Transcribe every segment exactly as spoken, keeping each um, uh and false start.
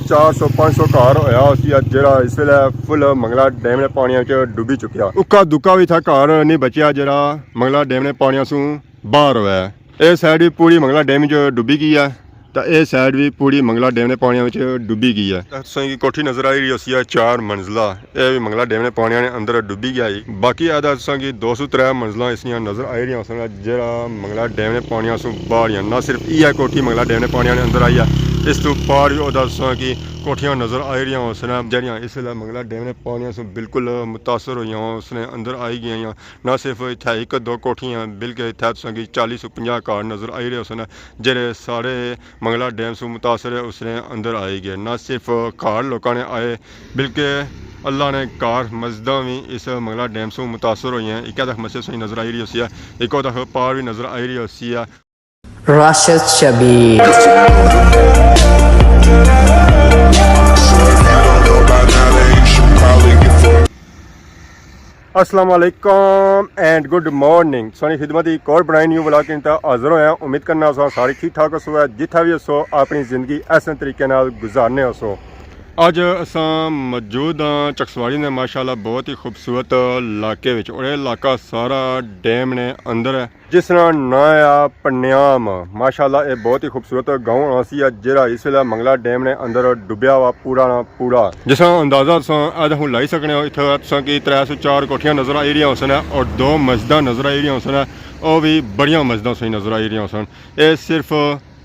چار سو پنج سو گھر ہویا ہوسی جیڑا اس ویلے فل منگلا ڈیم نے پانیاں وچ ڈوبی چکیا۔ اکا دکا وی تھا گھر نہیں بچیا جیڑا منگلا ڈیم نے پانیاں سوں باہر ہویا ہے۔ اے سائیڈ وی پوری منگلا ڈیم وچ ڈوبی گئی ہے، تے اے سائیڈ وی پوری منگلا ڈیم نے پانیاں وچ ڈوبی گئی ہے۔ تساں کی کوٹھی نظر آئی رہی ہوسی ہے چار منزلہ، اے وی منگلا ڈیم نے پانیاں نے اندر ڈوبی گیا ہی۔ باقی ادا تساں کی دو سو ترے منزلاں اس نیاں نظر آئی رہیاں ہوسن، جیڑا منگلا ڈیم نے پانیاں سوں باہر ہی ہیں۔ نہ صرف ایہہ کوٹھی منگلا ڈیم نے پانیاں نے اندر آئی ہے، اس تو پار وی ادا تساں کی کوٹھیاں نظر آئی رہیاں ہوسن، جیڑیاں اس ویلے منگلا ڈیم نے پانیاں سوں بالکل متاثر ہوئیاں ہوسن، اندر آئی گئیاں۔ نہ صرف اتھے ایک دو کوٹھیاں، بلکہ اتھے تساں کی چالی سو پنجاہ گھر نظر آئی رہے ہوسن، جیڑے سارے منگلا ڈیم سوں متاثر ہے، اس نے اندر آئی گئے۔ نہ صرف گھر لوکاں نے آئے، بلکہ اللہ نے گھر مسجداں وی اس منگلا ڈیم سوں متاثر ہوئی ہیں۔ ایک تک مسجد سوئی نظر آئی رہی ہوسی ہے، ایک تک پار وی نظر آئی رہی ہوسی ہے۔ راشد شبیر۔ السلام علیکم اینڈ گڈ مارننگ۔ سونی خدمت ایک اور بنائی نیو ولاگ انتا حاضر ہویا۔ امید کرنا اساں سارے ٹھیک ٹھاک ہسو ہے، جتھا بھی ہسو اپنی زندگی احسن طریقے نال گزارنے ہسو۔ اج اساں موجود ہاں چکسواری نے ماشاءاللہ بہت ہی خوبصورت علاقے وچ، اور یہ علاقہ سارا ڈیم نے اندر ہے۔ جس نا ناں ہے پنیام۔ ماشاءاللہ اے بہت ہی خوبصورت گاؤں آسی ہے، جیڑا اس ویلے منگلا ڈیم نے اندر ڈبیا ہوا پورا نا پورا۔ جس نا اندازہ تساں اے دیکھو لائی سکنے ہو، اتھے تساں کی ترے سو چار کوٹھیاں نظر آئی رہیاں ہوسن اور دو مسجداں نظر آئی رہیاں ہوسن، او وی بڑیاں مسجداں سوئی نظر آئی رہیاں ہوسن۔ اے صرف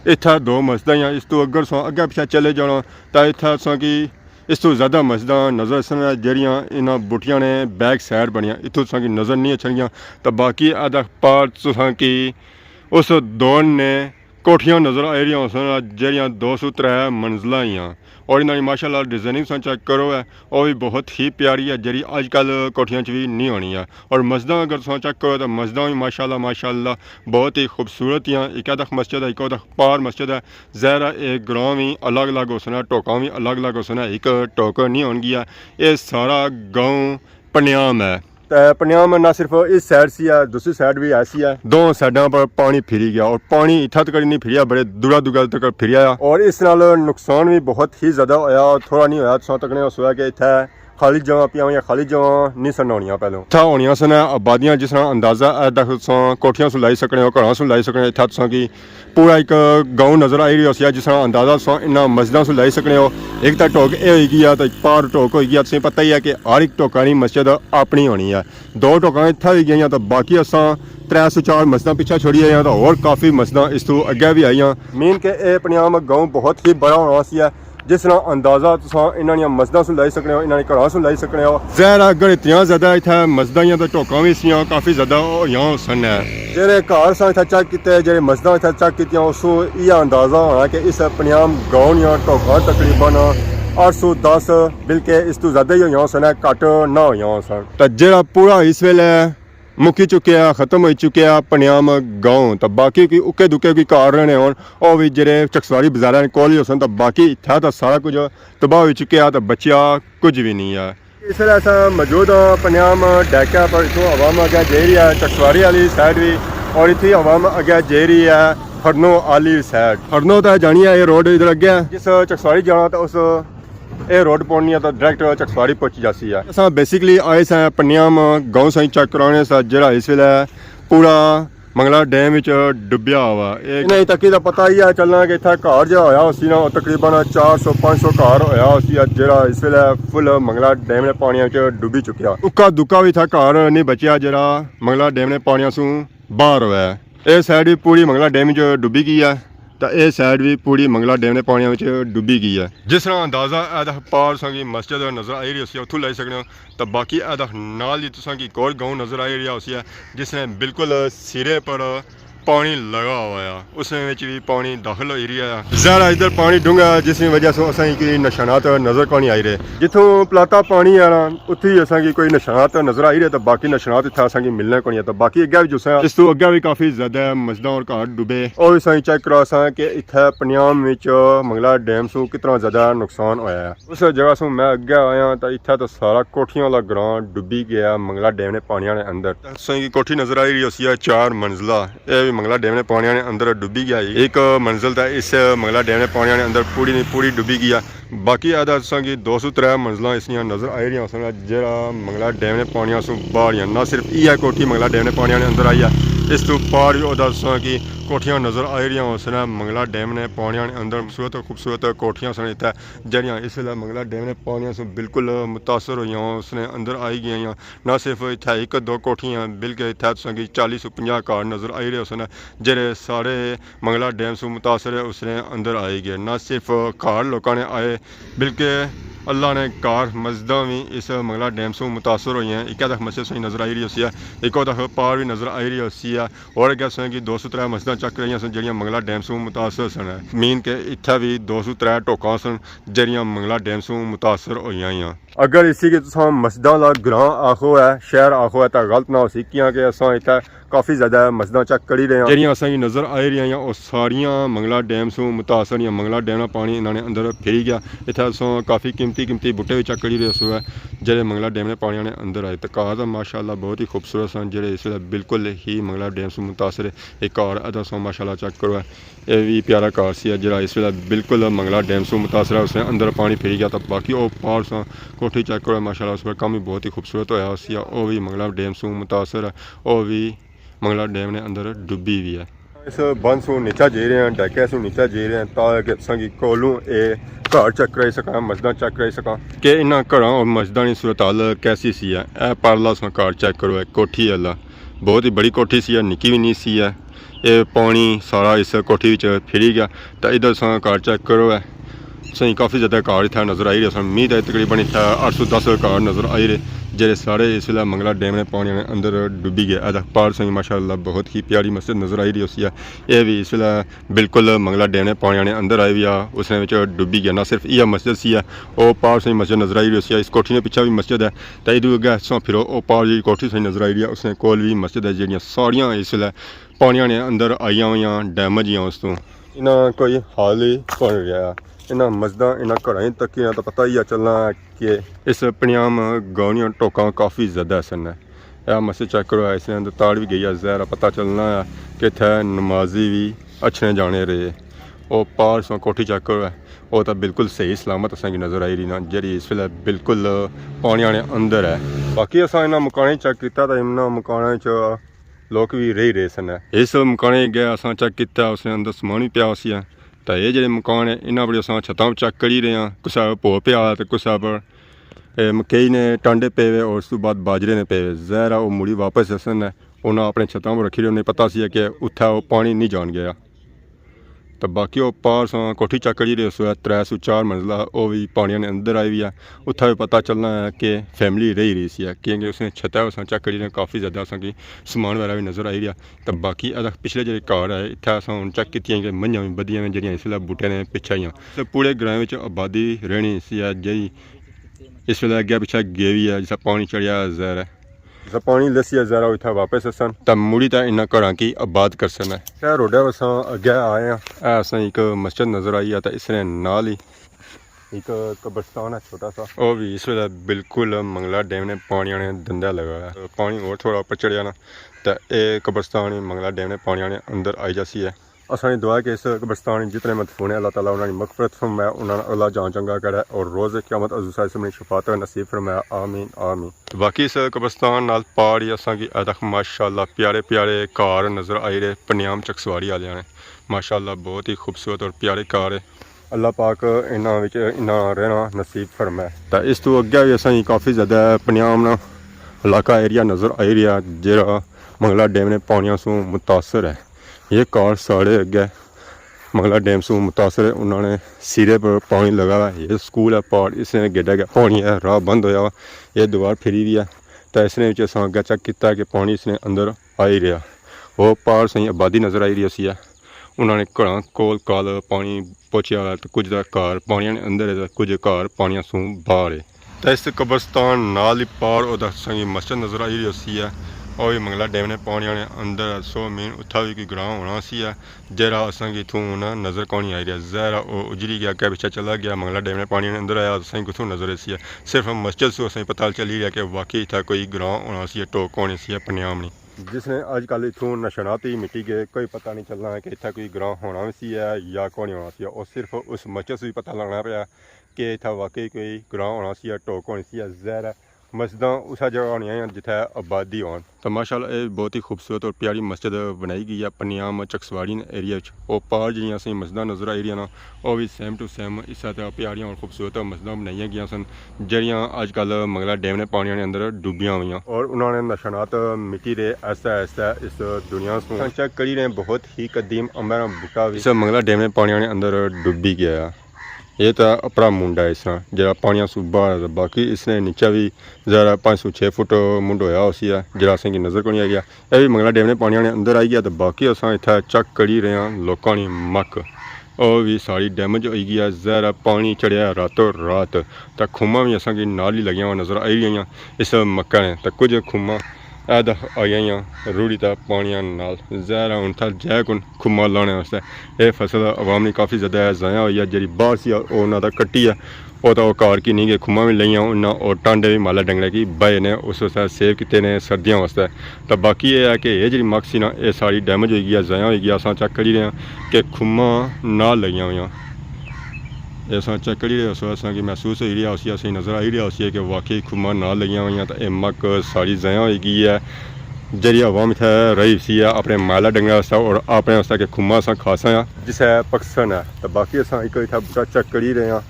اتھے دو مسجداں ہیاں، اس تو اگر تساں اگے پچھے چلے جانا تاں اتھے تساں کی اس تو زیادہ مسجداں نظر اسن جیڑیاں انہاں بوٹیاں نے بیک سائیڈ بنیاں، اتھوں تساں کی نظر نہیں اچھنگیاں۔ تاں باقی ادا پار تساں کی اس دور نے کوٹھیاں نظر آئی رہیاں ہوسن جیڑیاں دو سو ترے منزلہ ہیاں، اور انہاں نی ماشاءاللہ ڈیزائننگ تساں چیک کرو ہے، او وی بہت ہی پیاری ہے جیڑی اج کل کوٹھیاں چ وی نہیں ہونی ہے۔ اور مسجداں اگر تساں چیک کرو تاں مسجداں وی ماشاءاللہ ماشاءاللہ بہت ہی خوبصورت ہیاں۔ ایک ادخ مسجد ہے، ایک ادخ پار مسجد ہے۔ ظاہر ہے اے گراں وی الگ الگ ہوسن، ٹوکاں وی الگ الگ ہوسن، ایک ٹوک نہیں ہون گیا۔ اے سارا گاؤں پنیام ہے۔ تے پنیام نہ صرف اس سائیڈ سی ہے، دوسری سائیڈ بھی ایسی ہے۔ دو سائیڈاں پر پانی پھری گیا اور پانی اتھا تک نہیں پھریا، بڑے دورا دورا تک پھریا ہے۔ اور اس نال نقصان بھی بہت ہی زیادہ ہویا، تھوڑا نہیں ہویا، تساں تکنے ہو سویا کہ اتھے خالی جگہ پیاں ہویاں، خالی جگہ نہیں سن ہونیاں پہلوں۔ اتھا ہونیاں سن آبادیاں، جس طرح اندازہ اے تک تساں کوٹھیاں سوں لائی سکنے ہو، گھراں سوں لائی سکنے ہو۔ اتھا تساں کی پورا ایک گاؤں نظر آئی رہی ہوسی، جس طرح اندازہ تساں انہاں مسجداں سوں لائی سکنے ہو۔ ایک تاں ٹوک اے ہوئی گیا، تے ایک پار ٹوک ہوئی گیا۔ تساں پتہ ہی ہے کہ ہر ایک ٹوکاں نی مسجد اپنی ہونی ہے۔ دو ٹوکاں اتھا ہوئی گئیاں، تے باقی اساں ترے سو چار مسجداں پچھا چھوڑی آئیاں، تے ہور کافی مسجداں اس تو اگے بھی آئیاں۔ مین کہ اے پنیام گاؤں بہت ہی بڑا ہونا سی ہے۔ جس طرح اندازہ تساں انہاں نیاں مسجداں سوں لائی سکنے ہو، انہاں نے گھراں سوں لائی سکنے ہو۔ ظاہر ہے اگر اتنیاں زیادہ اتھے مسجداں یا تے ٹوکاں وی سیاں کافی زیادہ ہویاں ہوسن ہے۔ جیڑے گھر اساں اتھے چیک کیتے، جیڑے مسجداں اتھے چیک کیتیاں، اس سوں یہ اندازہ ہونا کہ اس پنیام گاؤں نیاں ٹوکاں تقریباً اٹھ سو دس، بلکہ اس تو زیادہ ہی ہویاں ہوسن ہے، گھٹ نہ ہویاں ہوسن۔ تے جیڑا پورا اس ویلے مکی چکیا، ختم ہوئی چکیا پنیام گاؤں۔ تے باقی کوئی اکے دکے کوئی گھر رہنے ہون، او وی جیڑے چکسواری بازاراں نے کول ہی ہوسن، تے باقی اتھا تے سارا کچھ تباہ ہوئی چکیا، تے بچیا کچھ وی نہیں ہے۔ اس ویلے اساں موجود ہاں پنیام ڈیکہ پر، اتھوں عوام اگے جائی رہی ہے چکسواری آلی سائیڈ وی، اور اتھی عوام اگے جائی رہی ہے ہرنو آلی سائیڈ۔ ہرنو تے جانی ہے، یہ روڈ ادھر اگے ہے۔ جس چکسواری جانا تے اس اے روڈ پونی ہے تاں ڈائریکٹ چکسواری پہنچی جاسی ہے۔ اساں بیسیکلی آئے ساں پنیام گاؤں سائیں چیک کرانے سا، جیڑا اس ویلے پورا منگلا ڈیم وچ ڈبیا ہوا ہے۔ انہیں تکی دا پتہ ہی ہے چلنا کہ اتھا گھر جا ہویا ہوسی نا، او تقریباً چار سو پنج سو گھر ہویا ہوسی ہے، جیڑا اس ویلے فل منگلا ڈیم نے پانیاں وچ ڈبی چکیا۔ اکا دکا وی اتھا گھر نہیں بچیا جیڑا منگلا ڈیم نے پانیاں سوں باہر ہویا ہے۔ اے سائیڈ وی پوری منگلا ڈیم وچ ڈبی گئی ہے، تے اے سائیڈ وی پوری منگلا ڈیم نے پانیاں وچ ڈبی گئی ہے۔ جس طرح اندازہ اے تک پار تساں کی مسجد نظر آئی رہی ہوسی، اتھوں لائی سکنے ہو، تے باقی اے تک نال ہی تساں کی ایک اور گاؤں نظر آئی رہیا ہوسی ہے، جس نے بالکل سرے پر پانی لگا ہوا ہے، اس نے وچ وی پانی داخل ہوئی رہیا ہے۔ ظاہر ہے ادھر پانی ڈونگا ہے، جس کی وجہ سے اساں کی کوئی نشانات نظر کونی آئی رہے۔ جتھوں پلاتا پانی آنا، اتھی اساں کی کوئی نشانات نظر آئی رہے، تے باقی نشانات اتھا اساں کی ملنے کونی ہے۔ تے باقی اگے وی جو سا، اس تو اگے وی کافی زیادہ مسجداں اور گھر ڈوبے۔ او وی اساں کی چیک کرا ساں کہ اتھے پنیام وچ منگلا ڈیم سوں کتنا زیادہ نقصان ہویا ہے۔ اس جگہ سوں میں اگے آیا تے اتھے تے سارا کوٹھیاں والا گراں ڈوبی گیا منگلا ڈیم نے پانیاں نے اندر۔ تساں کی کوٹھی نظر آئی رہی ہوسی ہے چار منزلہ، اے وی منگلا ڈیم نے پانیاں نے اندر ڈبی گیا۔ ایک منزل تاں اس منگلا ڈیم نے پانیاں نے اندر پوری نی پوری ڈبی گیا۔ باقی ادا تساں کی دو سو ترے منزلاں اس نیاں نظر آئی رہیاں ہوسن، جیڑا منگلا ڈیم نے پانیاں سوں باہر ہیاں۔ نہ صرف ایہہ کوٹھی منگلا ڈیم نے پانیاں نے اندر آئی ہے، اس تو پار وی ادا تساں کی کوٹھیاں نظر آئی رہیاں ہوسن۔ منگلا ڈیم نے پانیاں نے اندر خوبصورت خوبصورت کوٹھیاں سن اتھے، جیڑیاں اس ویلے منگلا ڈیم نے پانیاں سوں بالکل متاثر ہوئیاں، اس نے اندر آئی گئیاں۔ نہ صرف اتھے ایک دو کوٹھیاں، بلکہ اتھے تساں کی چالی سوں پنجاہ گھر نظر آئی رہے ہوسن، جیڑے سارے منگلا ڈیم سوں متاثر ہے، اس نے اندر آئی گئے۔ نہ صرف گھر لوکاں نے آئے، بلکہ اللہ نے گھر مسجداں وی اس منگلا ڈیم سوں متاثر ہوئی ہیں۔ اکے تک مسجد سوئی نظر آئی رہی ہوسی ہے، ایک تک پار وی نظر آئی رہی ہوسی ہے۔ اور اگے سوئیں کی دو سو ترے مسجداں چیک کرائی سن، جیڑیاں منگلا ڈیم سوں متاثر سن۔ مین کہ اتھے وی دو سو ترے ٹوکاں سن، جیڑیاں منگلا ڈیم سوں متاثر ہوئی ہیں۔ اگر اسی کی تساں مسجداں دا گراں آخو ہے، شہر آخو ہے، تاں غلط نہ ہوسی، کیاں کہ اساں اتھے کافی زیادہ مسجداں چیک کری رہے ہیں۔ جیڑیاں اساں کی نظر آئی رہیاں، او ساریاں منگلا ڈیم سوں متاثر ہیاں۔ منگلا ڈیم نا پانی انہاں نے اندر پھری گیا۔ اتھے اساں کافی قیمتی قیمتی بوٹے وی چیک کری رہے سو ہے، جیڑے منگلا ڈیم نے پانیاں نے اندر آئے۔ تے گھر تاں ماشاءاللہ بہت ہی خوبصورت سن، جیڑے اس ویلے بالکل ہی منگلا ڈیم سوں متاثر ہے۔ ایک گھر ادا سو ماشاءاللہ چیک کرو ہے۔ اے وی پیارا گھر سی ہے، جیڑا اس ویلے بالکل منگلا ڈیم سوں متاثر ہے، اس نے اندر پانی پھری گیا۔ تاں باقی او پار ساں کوٹھی چیک کرو ہے، ماشاءاللہ اس پر کم ہی بہت ہی خوبصورت ہویا سی ہے، او وی منگلا ڈیم سوں متاثر ہے، او وی منگلا ڈیم نے اندر ڈبی وی ہے۔ اس بند سوں نیچا جائی رہے ہیں، ڈھیکے سوں نیچا جائی رہے ہیں، تاکہ تساں کی کولوں اے گھر چیک کرائی سکاں، مسجداں چیک کرائی سکاں کہ انہاں گھراں اور مسجداں نی صورتحال کیسی سی ہے۔ اے پارلا ساں گھر چیک کرو، اے کوٹھی اللہ، بہت ہی بڑی کوٹھی سی ہے، نکی وی نہیں سی ہے۔ اے پانی سارا اس کوٹھی وچ پھری گیا۔ تاں ادھر ساں گھر چیک کرو ہے، سائیں کافی زیادہ گھر اتھا نظر آئی رہے سن۔ می تاں تقریباً اتھا اٹھ سو دس گھر نظر آئی رہے، جیڑے سارے اس ویلے منگلا ڈیم نے پانی نے اندر ڈبی گئے۔ اے تاں پار سائیں ماشاءاللہ بہت ہی پیاری مسجد نظر آئی رہی ہوسی ہے۔ اے وی اس ویلے بالکل منگلا ڈیم نے پانی نے اندر آئی وی آ، اس نے وچ ڈبی گیا۔ نہ صرف ایہہ مسجد سی ہے، او پار سائیں مسجد نظر آئی رہی ہوسی ہے۔ اس کوٹھی نے پچھا وی مسجد ہے، تاں ادھر اگے ساں پھرو، او پار جی کوٹھی سائیں نظر آئی رہی ہے، اس نے کول وی مسجد ہے، جیڑیاں ساریاں اس ویلے پانیاں نے اندر آئیاں ہوئیاں، ڈیمیج ہیاں اس تو۔ انہاں کوئی حال ہی کون رہیا۔ انہاں مسجداں، انہاں گھراں تکیاں تاں پتہ ہی آ چلنا ہے کہ اس پنیام گاؤں نیاں ٹوکاں کافی زیادہ سن۔ اے مسجد چیک کرو، اس نے اندر تاڑ وی گئی ہے، ظاہر ہے پتہ چلنا ہے کہ اتھے نمازی وی اچھنے جانے رہے۔ او پار ساں کوٹھی چیک کرو ہے، او تاں بالکل صحیح سلامت اساں کی نظر آئی رہی نا، جیڑی اس ویلے بالکل پانیاں نے اندر ہے۔ باقی اساں انہاں مکانیں چیک کیتا تاں انہاں مکانیں چ لوک وی رہی رہے سن۔ اس مکانے اگے اساں چیک کیتا، اس نے اندر سامان وی پیا ہوسی ہے۔ تاں اے جیڑے مکان ہے، انہاں اپر اساں چھتاں چیک کری رہے ہاں، کسے اپر بھو پیا تے کسے اپر، اے، مکئی نے ٹانڈے پے ہوئے اور اس تو بعد باجرے نے پے ہوئے۔ ظاہر ہے او مڑی واپس اسن ہے، انہاں اپنے چھتاں اپر رکھی رہے، انہیں پتہ سی ہے کہ اتھا او پانی نہیں جان گیا۔ تاں باقی او پار ساں کوٹھی چیک کری رہے سو، ترے سو چار منزلہ، او وی پانیاں نے اندر آئی وی ہے۔ اتھا وی پتہ چلنا ہے کہ فیملی رہی رہی سی ہے، کیونکہ اس نے چھتا اساں چیک کری رہے، کافی زیادہ اساں کی سامان وغیرہ وی نظر آئی رہیا۔ تاں باقی ادا پچھلے جیڑے گھر ہے، اتھا اساں ہن چیک کیتیاں کہ منجھاں وی بدیاں وی جیڑیاں اس ویلے بوٹے نے پچھے ہیاں۔ تے پورے گراں وچ آبادی رہنی سی ہے، جیڑی اس ویلے اگے پچھے گئی وی ہے، جسا پانی چڑھیا ہے، ظاہر ہے۔ جسا پانی لسی ہے، ظاہر ہے، او اتھا واپس اسن۔ تاں مڑی تاں انہاں گھراں کی آباد کرسن ہے۔ اے روڈا اساں اگے آئے ہاں۔ اے اساں ایک مسجد نظر آئی ہے، تاں اس نے نال ہی ایک قبرستان ہے چھوٹا سا۔ او وی اس ویلے بالکل منگلا ڈیم نے پانیاں نے دندے لگا ہے۔ پانی اور تھوڑا اوپر چڑھیا نا، تاں اے قبرستان ہی منگلا ڈیم نے پانیاں نے اندر آئی جاسی ہے۔ اساں نی دعا ہے کہ اس قبرستان وچ جتنے مدفون ہیں، اللہ تعالیٰ انہاں نی مغفرت فرمائے، انہاں نا اگلا جان چنگا کرے اور روز قیامت حضور صلی اللہ علیہ وسلم نی شفاعت نصیب فرمائے۔ آمین، آمین۔ باقی اس قبرستان نال پار ہی اساں کی اے تک ماشاءاللہ پیارے پیارے گھر نظر آئی رہے، پنیام چکسواری آلیاں نے۔ ماشاءاللہ بہت ہی خوبصورت اور پیارے گھر ہے۔ اللہ پاک انہاں وچ انہاں رہنا نصیب فرمائے۔ تاں اس تو اگے وی اساں کی کافی زیادہ پنیام نا علاقہ ایریا نظر آئی رہیا، جیڑا منگلا ڈیم نے پانیاں سوں متاثر ہے۔ یہ گھر سارے اگے منگلا ڈیم سوں متاثر ہے، انہاں نے سرے پر پانی لگا ہوا ہے۔ یہ سکول ہے پار، اس نے گیٹا گیا پانی ہے، راہ بند ہویا ہوا۔ یہ دیوار پھری ہوئی ہے، تاں اس نے وچ اساں اگے چیک کیتا کہ پانی اس نے اندر آئی رہیا۔ وہ پار سائیں آبادی نظر آئی رہی ہوسی ہے۔ انہاں نے گھراں کول کال پانی پہنچیا ہوا ہے، تے کچھ دا گھر پانیاں نے اندر ہے، تے کچھ گھر پانیاں سوں باہر ہے۔ تے اس قبرستان نال ہی پار او تساں کی مسجد نظر آئی رہی ہوسی ہے، او وی منگلا ڈیم نے پانیاں نے اندر ہے۔ سو مین اتھا وی کوئی گراں ہونا سی ہے، جیڑا اساں کی اتھوں ہن نظر کونی آئی رہیا۔ ظاہر ہے او اجڑی گیا، اگے پچھے چلا گیا، منگلا ڈیم نے پانیاں نے اندر آیا، اساں کی کتھوں نظر ایسی ہے۔ صرف مسجد سوں اساں کی پتہ چلی رہیا کہ واقعی اتھا کوئی گراں ہونا سی ہے، ٹوک ہونی سی ہے پنیام نی۔ جس نے اج کل اتھوں نشانات ہی مٹی گئے، کوئی پتہ نہیں چلنا ہے کہ اتھا کوئی گراں ہونا وی سی ہے یا کوئی نہیں ہونا سی ہے۔ اور صرف اس مسجد سے بھی پتہ لگنا پیا کہ اتھا واقعی کوئی گراں ہونا سی ہے، ٹوک ہونی سی ہے۔ ظاہر ہے مسجداں اسا جگہ ہونیاں ہیں جتھے آبادی ہون۔ تو ماشاءاللہ، اے بہت ہی خوبصورت اور پیاری مسجد بنائی گئی ہے پنیام چکسواری ایریا وچ۔ او پار جیہڑیاں اساں مسجداں نظر آئی رہیاں نا، او وی سیم ٹو سیم اسے طرح پیاریاں اور خوبصورت مسجداں بنائیاں گیاں سن، جیہڑیاں اج کل منگلا ڈیم نے پانیاں نے اندر ڈوبیاں ہوئیاں۔ اور انہاں نے نشانات مٹی دے آہستہ آہستہ اس دنیا سوں۔ اساں چیک کری رہے ہیں، بہت ہی قدیم امباں نا بوٹا وی اس منگلا ڈیم نے پانیاں نے اندر ڈوبی گیا۔ اے تاں اپرا منڈ ہے اس طرح، جیہڑا پانیاں سوں باہر ہے۔ باقی اس نے نیچے وی ذرا پانچ سو چھ فٹ منڈ ہویا ہوسی ہے، جیہڑا اساں کی نظر کونی آئی گیا۔ اے وی منگلا ڈیم نے پانیاں نے اندر آئی گیا۔ تے باقی اساں اتھا چیک کری رہے ہاں لوکاں نی مک، او وی ساری ڈیمیج ہوئی گئی ہے۔ ظاہر ہے پانی چڑھیا ہے راتوں رات، تے کھماں وی اساں کی نال ہی لگیاں ہوئیاں نظر آئی رہیاں اس مکا نے۔ تے کچھ کھماں اے دفعہ آئیاں روڑی تے پانیاں نال۔ ظاہر ہے ہن اتھا جائے کون کھماں لانے واسطے۔ اے فصل عوام نی کافی زیادہ ضائع ہوئی ہے، جیہڑی باہر سی او نہ تاں کٹی ہے، او تاں او کار کی نہیں گئے، کھماں وی لئیاں انہاں، اور ٹانڈے وی مالا ڈنگرے کی بائے نے اس واسطے سیو کیتے نے سردیاں واسطے۔ تاں باقی اے ہے کہ اے جیہڑی مک سی نا، اے ساری ڈیمیج ہوئی گیا، ضائع ہوئی گیا۔ اساں چیک کری رہے ہاں کہ کھماں نال لگیاں ہوئیاں۔ اے اساں چیک کری رہے، اس واسطے اساں کی محسوس ہوئی رہیا ہوسی، اساں کی نظر آئی رہیا ہوسی کہ واقعی کھماں نال لگیاں ہوئیاں۔ تاں اے مک ساری ضائع ہوئی گئی ہے، جیہڑی عوام اتھے رہی سی ہے اپنے مالا ڈنگرے واسطے اور اپنے واسطے کہ کھماں اساں کھاساں آں۔ جسے پکسن ہے۔ تاں باقی اساں ایک اتھا بوٹا چیک کری رہے ہاں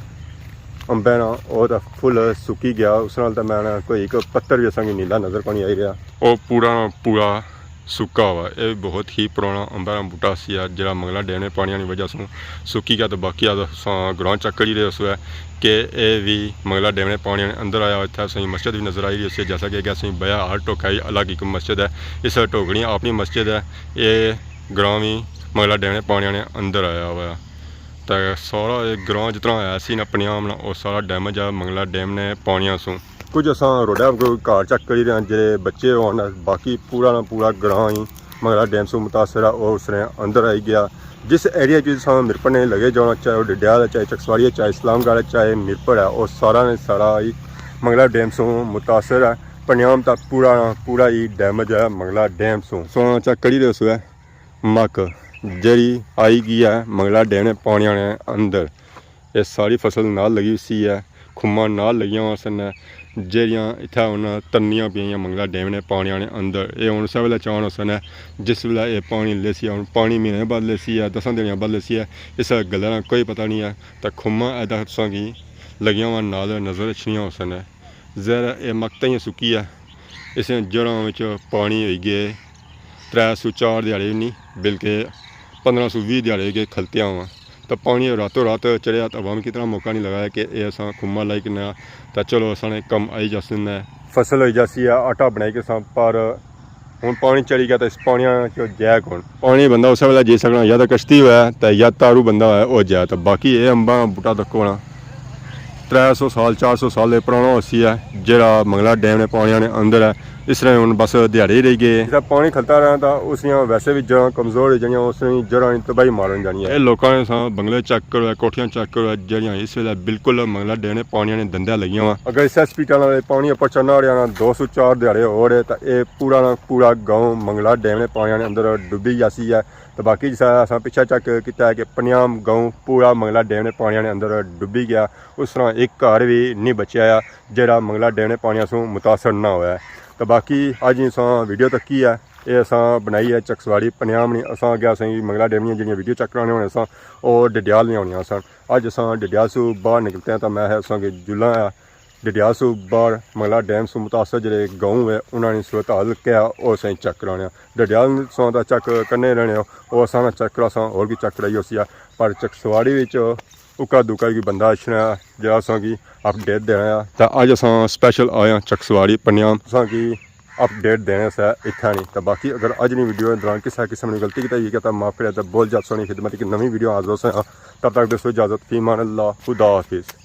امباں نا، او تاں فل سکی گیا، اس نال تاں میں نا کوئی ایک پتر وی اساں کی نیلا نظر کونی آئی رہیا۔ او پورا نا پورا سکا ہوا۔ اے بہت ہی پرانا امباں نا بوٹا سی ہے، جیہڑا منگلا ڈیم نے پانیاں نی وجہ سوں سکی گیا۔ تاں باقی اساں گراں چیک کری رہے اس ویلے کہ اے وی منگلا ڈیم نے پانیاں نے اندر آیا۔ اتھا اساں کی مسجد وی نظر آئی رہی سی، جیسا کہ اگے اساں کی بیا ہر ٹوکا ہی الگ ایک مسجد ہے۔ اس ٹوکڑی اپنی مسجد ہے۔ اے گراں وی منگلا ڈیم نے پانیاں نے اندر آیا ہوا ہے۔ تے سارا اے گراں جتنا ہے سی نا پنیام نا، او سارا ڈیمیج ہے منگلا ڈیم نے پانیاں سوں۔ کچھ اساں روڈا پر گھر چیک کری رہے ہیں، جیہڑے بچے ہون، باقی پورا نا پورا گراں ہی منگلا ڈیم سوں متاثر ہے اور اس نے اندر آئی گیا۔ جس ایریا چ اساں میرپور نے لگے جانا، چاہے وہ ڈڈیال ہے، چاہے چکسواری ہے، چاہے اسلام گڑھ ہے، چاہے میرپور ہے، او سارا نے سارا ہی منگلا ڈیم سوں متاثر ہے۔ پنیام تک پورا نا پورا ہی ڈیمیج ہے منگلا ڈیم سوں۔ سو چیک کری رہے سو ہے مک، جیہڑی آئی گئی ہے منگلا ڈیم نے پانیاں نے اندر۔ اے ساری فصل نال لگی ہوئی سی ہے، کھماں نال لگیاں ہوسن، جیہڑیاں اتھا ہن ترنیاں پیاں منگلا ڈیم نے پانیاں نے اندر۔ اے ہن اسے ویلے چان ہوسن، جس ویلے اے پانی لیسی ہے، ہن پانی مہینے بعد لیسی ہے، دساں دنیاں بعد لیسی ہے، اس گلا نا کوئی پتہ نہیں ہے۔ تاں کھماں اے تساں کی لگیاں ہوئیاں نال نظر اچھنیاں ہوسن۔ ظاہر ہے اے مک تاں ہی سکی ہے، اس نے جڑاں وچ پانی ہوئی گئے ترے سو چار دیہاڑے نہیں، بلکہ پندرہ سو ویہہ دیہاڑے ہوئی گئے کھلتیاں ہوا۔ تاں پانی راتوں رات چڑھیا، تاں عوام کی طرح موقع نہیں لگا ہے کہ اے اساں کھماں لائی کنے آ، تاں چلو اساں نے کم آئی جاسن ہے۔ فصل ہوئی جاسی ہے، آٹا بنائی کے ساں، پر ہن پانی چڑھی گیا، تاں اس پانیاں چ جائے کون؟ پانی بندہ اسے ویلے جی سکنا، یا تاں کشتی ہوئے، تاں یا تارو بندہ ہوئے، او جائے۔ تاں باقی اے امباں بوٹا تکو نا، ترے سو سال، چار سو سال دے پرانا ہوسی ہے، جیہڑا منگلا ڈیم نے پانیاں نے اندر ہے۔ اس طرح ہن بس دیہاڑے ہی رہی گئے۔ جس طرح پانی کھلتا رہنا تاں اس دیاں ویسے وی جڑاں کمزور ہوئی جانیاں، اس دیاں جڑاں نی تباہی مار ہونی جانی ہے۔ اے لوکاں نے ساں بنگلے چیک کرو، کوٹھیاں چیک کرو، جیہڑیاں اس ویلے بالکل منگلا ڈیم نے پانیاں نے دندے لگیاں وا۔ اگر اس سپیڈ نال پانی اپر چڑھنا رہیا نا، دو سو چار دیہاڑے ہور ہے، تاں اے پورا نا پورا گاؤں منگلا ڈیم نے پانیاں نے اندر ڈبی جاسی ہے۔ تاں باقی جس طرح اساں پچھے چیک کیتا ہے کہ پنیام گاؤں پورا منگلا ڈیم نے پانیاں نے اندر ڈبی گیا، اس طرح ایک گھر وی نہیں بچیا ہے جیہڑا منگلا ڈیم نے پانیاں سوں متاثر نہ ہویا ہے۔ تاں باقی اج اساں ویڈیو تکی ہے، اے اساں بنائی ہے چکسواری پنیام نی۔ اساں اگے اساں کی منگلا ڈیم نیاں جیہڑیاں ویڈیو چیک کرانے ہونے ساں، او ڈڈیال نیاں ہونیاں سن۔ اج اساں ڈڈیال سوں باہر نکلتے ہیں، تاں میں ہے اساں کی جلاں ہے ڈڈیال سوں باہر منگلا ڈیم سوں متاثر جیہڑے گاؤں ہے، انہاں نی صورتحال کیا ہے، او اساں کی چیک کرانے ہیں۔ ڈڈیال سوں تاں چیک کرنے رہنے ہو، او اساں نا چیک کراساں، ہور کی چیک کرائی ہوسی ہے۔ پر چکسواری وچ اکا دکا کی بندہ اچھنا ہے، جیہڑا اساں کی اپڈیٹ دینا ہے۔ تاں اج اساں سپیشل آئے ہاں چکسواری پنیام، اساں کی اپڈیٹ دینے سے اتھا نہیں۔ تاں باقی اگر اج نی ویڈیو دوران کسے قسم نی غلطی کیتی گئی تاں معاف کرے، تاں بہت جلد سونی خدمت کی نویں ویڈیو حاضر ہوساں۔ تب تک دوستو اجازت، فی امان اللہ، خدا حافظ۔